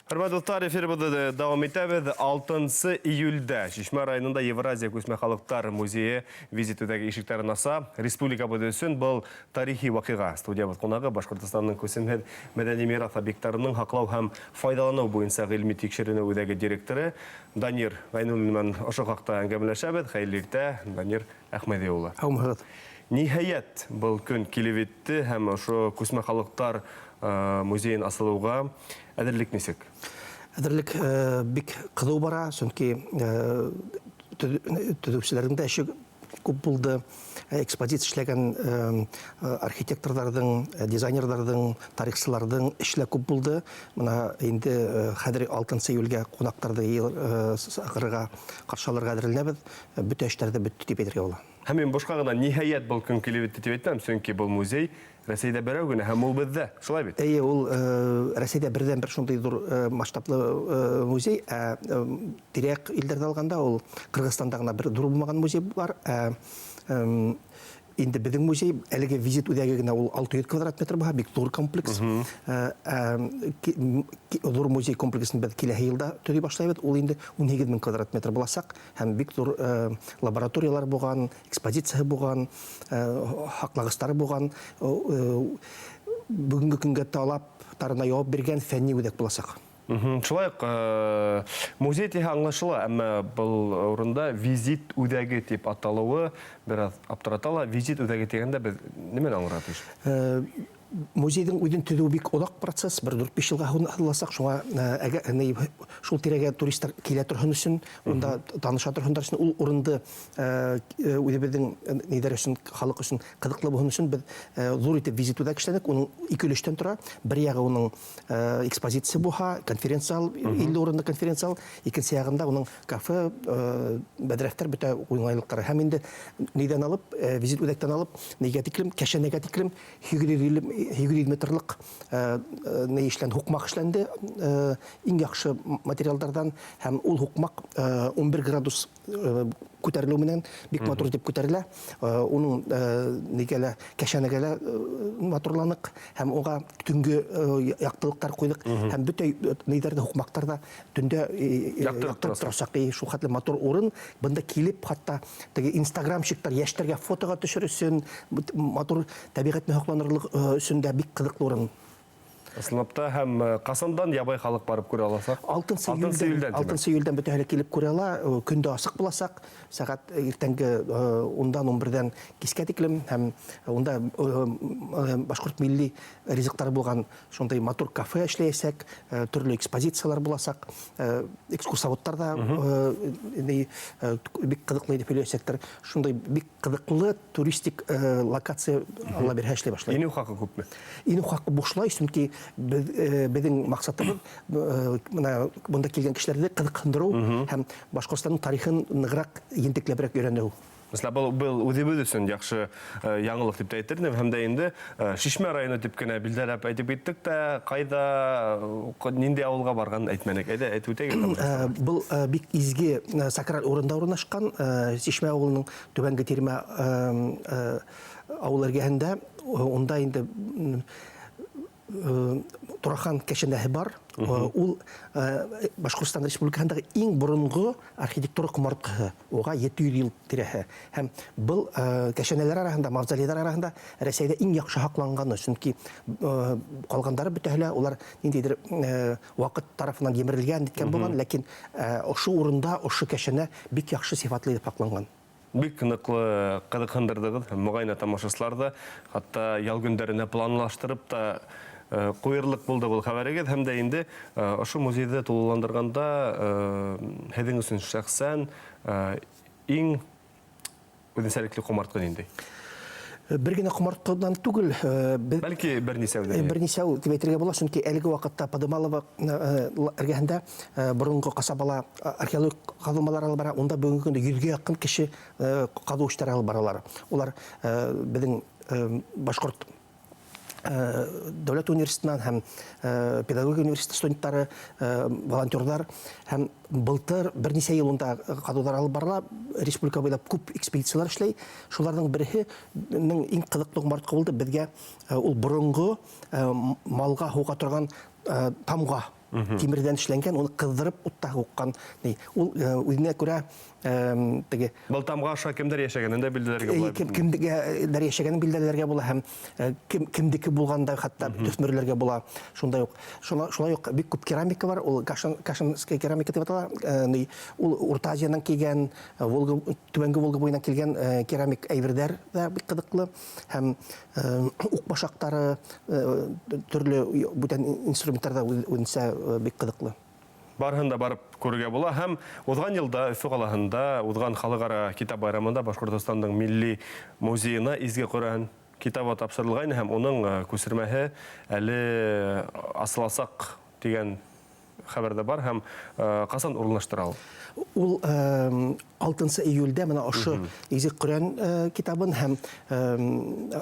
Хөрмәтле дуҫтар, эфирыбыҙҙы дауам итәбеҙ. 6 июльдә Шишмә районында Евразия күсмә халыҡтар музейы визит үҙәге ишектәрен аса. Республикабыҙ өсөн был тарихи ваҡиға. Студиябыҙ ҡунағы Башҡортостандың күсемһеҙ мәҙәни мираҫ объекттарының һаҡлау һәм файҙаланыу буйынса ғилми тикшеренеү үҙәге директоры Данир Ғәйнуллин менән ошо хаҡта әңгәмәләшәбеҙ. Хәйерле иртә, Данир Әхмәҙи улы. Һаумыһығыҙ. Ниһайәт, был көн килеп етте һәм ошо күсмә халыҡтар музейын асылыуға әҙерлек нисек? Әҙерлек бик ҡыҙыу бара, сөнки төҙөүселәрҙең дә эше күп булды. Экспозиция эшләгән архитекторҙарҙың, дизайнерҙарҙың, тарихсыларҙың эше лә күп булды. Бына инде хәҙер 6 июльгә ҡунаҡтарҙы саҡырырға, ҡаршы алырға әҙерләнәбеҙ. Бөтә эштәр ҙә бөттө тип әйтергә була. Һәм мин бушка гына ниһайәт был көн килеп етте тип әйтмәм, сөнки был музей Рәсәйҙә берәү генә һәм ул беҙҙә, шулай бит? Эйе, ул Рәсәйҙә берҙән-бер шундый ҙур масштаблы музей, ә тирә-яҡ илдәрҙә алғанда ул Ҡырғыҙстанда ғына бер ҙур булмаған музей бар, ә инде беҙҙең музей әлеге визит үҙәге генә ул 600 квадрат метр була, бик ҙур комплекс. Ҙур музей комплексын беҙ киләһе йылда төҙөй башлайбыҙ, ул инде 18 мең квадрат метр буласаҡ. Һәм бик ҙур лабораториялар булған, экспозицияһы булған, һаҡлағыстары булған, бөгөнгө көнгә талаптарына яуап биргән фәнни үҙәк буласаҡ. Шулай уҡ музей тиһә аңлашыла, әммә был урында визит үҙәге тип аталыуы бераз аптырата ла. Визит үҙәге тигәндә беҙ нимәне аңларға тейеш? Музейҙың үҙен төҙөү бик оҙаҡ процесс, бер дүрт-биш йылға һуҙыласаҡ. Шуңа әгәр шул тирәгә туристар килә торһон өсөн, унда таныша торһондар өсөн, ул урынды үҙебеҙҙең ниҙәр өсөн, халыҡ өсөн ҡыҙыҡлы булһын өсөн беҙ ҙур итеп визит үҙәк эшләнек. Уның ике өлөштән тора. Бер яғы уның экспозиция булһа, конференц-зал, 50 урынлы конференц-зал, икенсе яғында уның кафе, бәҙрәфтәр, бөтә уңайлыҡтары. Һәм инде нидән алып, визит үҙәктән алып, нигә тиклем, кәшәнәгә тиклем 850 метрлык ни эшләнде, һуҡмаҡ эшләнде иң яҡшы материалдарҙан һәм ул һуҡмаҡ 11 градус күтәрелеү менән бик матур итеп күтәрелә. Уның нигә лә кәшәнәгә лә матурланыҡ һәм уға төнгө яҡтылыҡтар ҡуйҙыҡ һәм бөтә нидәрҙә һуҡмаҡтарҙа төндә яҡтырып торасаҡ. Шул хәтле матур урын. Бында килеп хатта теге инстаграмщиктар йәштәргә фотоға төшөр өсөн, матур тәбиғәтне һоҡланырлык өсөн дә бик ҡыҙыҡлы урын. Ысынлап та, һәм ҡасандан ябай халыҡ барып күрә аласаҡ? 6 июльдән. 6 июльдән бөтәһе лә килеп күрә ала. Көн дә асыҡ буласаҡ. Сәғәт иртәнге 10-дан 11-дән кискә тиклем һәм унда башҡорт милли ризыҡтары булған Шундай матур кафе эшләйәсәк, төрлө экспозициялар буласаҡ, экскурсоводтар да бик ҡыҙыҡлы итеп һөйләйәсәктәр. Шундай бик ҡыҙыҡлы туристик локация Алла бирһә эшләй башлай. Инеү хаҡы күпме? Инеү хаҡы бушлай, сөнки беҙҙең маҡсатыбыҙ бына бында килгән кешеләрҙе ҡыҙыҡһындырыу һәм Башҡортостандың тарихын нығыраҡ, ентекләберәк өйрәнеү. Мәсәлән, был, был үҙебеҙ өсөн яҡшы яңылыҡ тип тә әйтер инем. Һәм дә инде Шишмә районы тип кенә билдәләп әйтеп киттек тә, ҡайҙа, ниндәй ауылға барғанын әйтмәнек. Әйҙә, әйтеп үтәйек. Был бик изге сакраль урында урынлашҡан Шишмә авылының Түбәнге Тирмә авыл эргәһендә. Унда инде Турахан кәшәнәһе бар. Ул Башҡортостан Республикаһындағы иң боронғо архитектура ҡомартҡыһы. Уға 700 йыл тирәһе. Һәм был кәшәнәләр араһында, мавзолейҙар араһында Рәсәйҙә иң яҡшы һаҡланғаны. Сөнки ҡалғандары бөтәһе лә улар ниндәйҙер ваҡыт тарафынан емерелгән, ниткән булған, ләкин ошо урында ошо кәшәнә бик яҡшы сифатлы итеп һаҡланған. Бик ныҡлы ҡыҙыҡһындырҙығыҙ, моғайын, тамашасылар ҙа, хатта ял көндәренә планлаштырып та ҡуйырлыҡ булды был хәбәрегеҙ. Һәм дә инде ошо музейҙы тулыландырғанда һеҙҙең өсөн шәхсән иң үҙенсәлекле ҡомартҡы ниндәй? Бер генә ҡомартҡыдан түгел, беҙ Бәлки бернисәү Бернисәү тип әйтергә була, сөнки әлеге ваҡытта Подымалово эргәһендә боронғо ҡасабала археологик ҡаҙылмалар алып бара. Унда бөгөнгө көндә йөҙгә яҡын кеше ҡаҙыу эштәре алып баралар. Улар беҙҙең башҡорт дәүләт университетынан һәм педагогия университеты студенттары, волонтерҙар һәм былтыр бер нисә йыл унда ҡаҙыуҙар алып барыла, республика буйлап күп экспедициялар эшләй. Шуларҙың береһенең иң ҡыҙыҡлы ҡомартҡы булды беҙгә, ул боронғо малға һуға торған тамға. Тимерҙән эшләнгән, уны ҡыҙҙырып утта һуҡҡан. Ул үҙенә күрә теге Был тамға аша кемдәр йәшәгәнен дә билдәләргә була. Кемдәр йәшәгәнен билдәләргә була һәм кем кемдеке булғанда хатта төҫмөрләргә була. Шундай уҡ шулай уҡ бик күп керамика бар, ул кашинская керамика дип атала. Ул Урта Азиянан килгән, Волга, Түбәнге Волга буйынан килгән керамик әйберҙәр ҙә бик ҡыҙыҡлы һәм уҡ башаҡтары, төрлө бүтән инструменттар ҙа үҙенсә бик ҡыҙыҡлы. Барыһын да барып күрергә була. Һәм уҙған йылда Өфө ҡалаһында уҙған халыҡ-ара китап байрамында Башҡортостандың милли музейына Изге Ҡөрьән китабы тапшырылғайны һәм уның күсермәһе әле асыласаҡ тигән хәбәр дә бар. Һәм ҡасан урынлаштыра ул? Ул 6 июльдә менә ошо Изге Ҡөрьән китабын һәм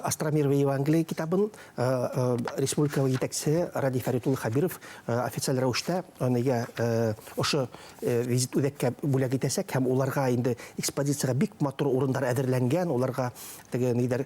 Остромирово Евангелие китабын республика етәксеһе Радий Фәрит улы Хәбиров официаль рәүештә нигә ошо визит үҙәккә бүләк итәсәк һәм уларға инде экспозицияға бик матур урындар әҙерләнгән, уларға теге ниҙәр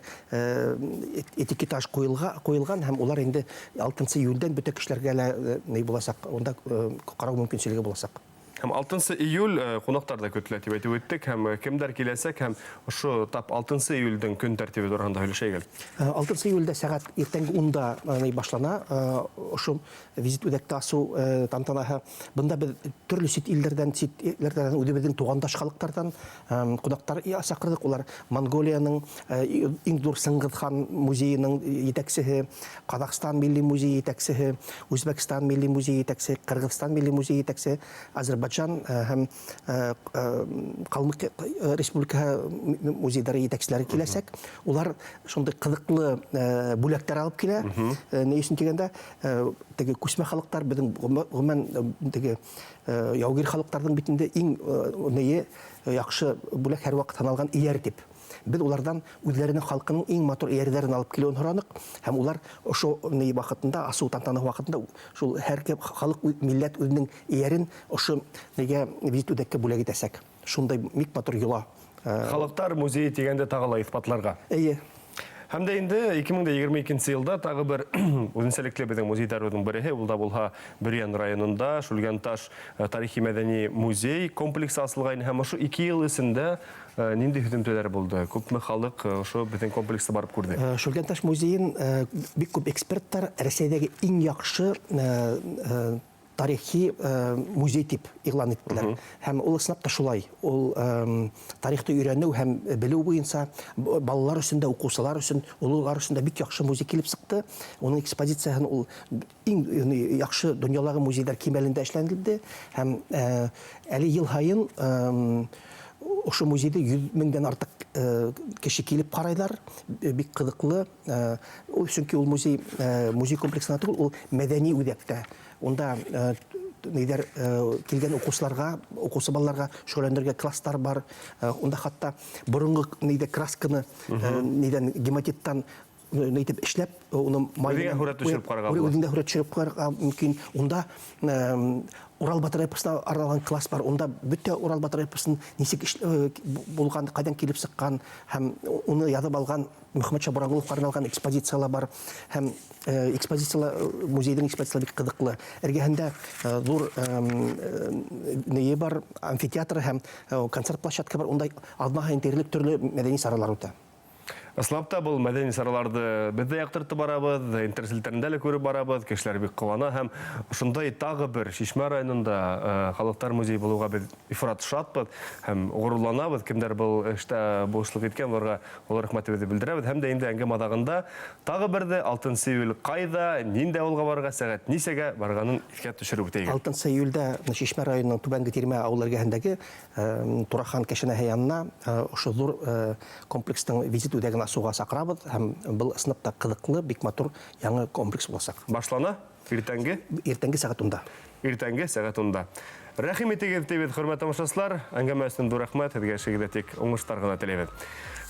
этикетаж ҡуйылған һәм улар инде 6 июльдән бөтә кешеләргә лә ни буласаҡ, унда ҡарау мөмкинселеге буласаҡ. Һәм 6 июль ҡунаҡтар да көтөлә тип әйтеп үттек, һәм кемдәр киләсәк һәм ошо тап 6 июльдең көн тәртибе тураһында һөйләшәйек әле. 6 июльдә сәғәт иртәнге 10-да башлана ошо визит үҙәктә асыу тантанаһы. Бында беҙ төрлө сит илдәрҙән, үҙебеҙҙең туғандаш халыҡтарҙан ҡунаҡтар саҡырҙыҡ. Улар Монголияның иң ҙур Сыңғыҙхан музейының етәксеһе, Ҡаҙағстан милли музейы етәксеһе, Үзбәкстан милли музейы етәксеһе, Ҡырғыҙстан милли музейы етәксеһе, Азербайджан һәм Ҡалмыҡ Республикаһы музейҙары етәкселәре киләсәк. Улар шундай ҡыҙыҡлы бүләктәр алып килә. Ни өсөн тигәндә, теге күсмә халыҡтар беҙҙең ғөмүмән теге яугир халыҡтарҙың бит инде иң нейе яҡшы бүләк һәр ваҡыт һаналған эйәр тип. Беҙ уларҙан үҙҙәренең халҡының иң матур эйәрҙәрен алып килеүен һораныҡ һәм улар ошо ни ваҡытында, асыу тантанаһы ваҡытында шул һәр кем халыҡ, милләт үҙенең эйәрен ошо нигә визит үҙәккә бүләк итәсәк. Шундай бик матур йола. Халыҡтар музейы тигәндә тағы ла иҫбатларға. Эйе. Һәм дә инде 2022 йылда тағы бер үҙенсәлекле беҙҙең музейҙарыбыҙҙың береһе, ул да булһа Бөрйән районында Шүлгәнташ тарихи-мәҙәни музей комплексы асылғайны һәм ошо 2 йыл эсендә ниндәй һөҙөмтәләр булды? Күпме халыҡ ошо беҙҙең комплекста барып күрҙе? Шүлгәнташ музейын бик күп эксперттар Рәсәйҙәге иң яҡшы тарихи музей тип иғлан иттеләр. Һәм ул ысынлап та шулай. Ул тарихты өйрәнеү һәм белеү буйынса балалар өсөн дә, уҡыусылар өсөн, ололар өсөн дә бик яҡшы музей килеп сыҡты. Уның экспозицияһын ул иң яҡшы донъялағы музейҙар кимәлендә эшләнелде. Һәм әле йыл һайын ошо музейҙе 100 меңдән артыҡ кеше килеп ҡарайҙар. Бик ҡыҙыҡлы. Ул сөнки ул музей, музей комплексына түгел, ул мәҙәни үҙәктә. Унда ниҙәр килгән уҡыусыларға, уҡыусы балаларға шөғөлләнергә класстар бар. Унда хатта боронғо ниҙә красканы ниҙән гематиттан нитеп эшләп, уны май Үҙеңә менән һүрәт төшөрөп ҡарарға була. Үҙеңә һүрәт төшөрөп ҡарарға мөмкин. Унда Урал батыр эпосына арналған класс бар. Унда бөтә Урал батыр эпосын нисек булған, ҡайҙан килеп сыҡҡан һәм уны яҙып алған Мөхәммәтша Буранғоловҡа арналған экспозициялар бар. Һәм экспозициялар, музейҙың экспозициялары бик ҡыҙыҡлы. Эргәһендә ҙур нейе бар, амфитеатр һәм концерт площадка бар. Унда аҙна һайын тиерлек төрлө мәҙәни саралар үтә. Ысынлап та был мәҙәни сараларҙы беҙ дә яҡтыртып барабыҙ, интернет селтәрендә лә күреп барабыҙ, кешеләр бик ҡыуана һәм ошондай тағы бер Шишмә районында халыҡтар музейы булыуға беҙ ифрат шатбыҙ һәм ғорурланабыҙ. Кемдәр был эштә булышлыҡ иткән, уларға оло рәхмәтебеҙҙе белдерәбеҙ. Һәм дә инде әңгәмә аҙағында тағы берҙе 6 июль ҡайҙа, ниндәй ауылға барырға, сәғәт нисәгә барғанын иҫкә төшөрөп үтәйек. 6 июлдә Шишмә районының Түбәнге Тирмә ауылы эргәһендәге Турахан кәшәнәһе янына ошо ҙур комплекстың визит үҙәген асыуға саҡырабыҙ һәм был ысынлап та ҡыҙыҡлы, бик матур яңы комплекс буласаҡ. Башлана иртәнге? Иртәнге сәғәт 10-да. Иртәнге сәғәт 10-да. Рәхим итегеҙ, тибеҙ, хөрмәтле тамашасылар. Әңгәмә өсөн ҙур рәхмәт. Һеҙгә эшегеҙҙә тик уңыштар ғына теләйбеҙ.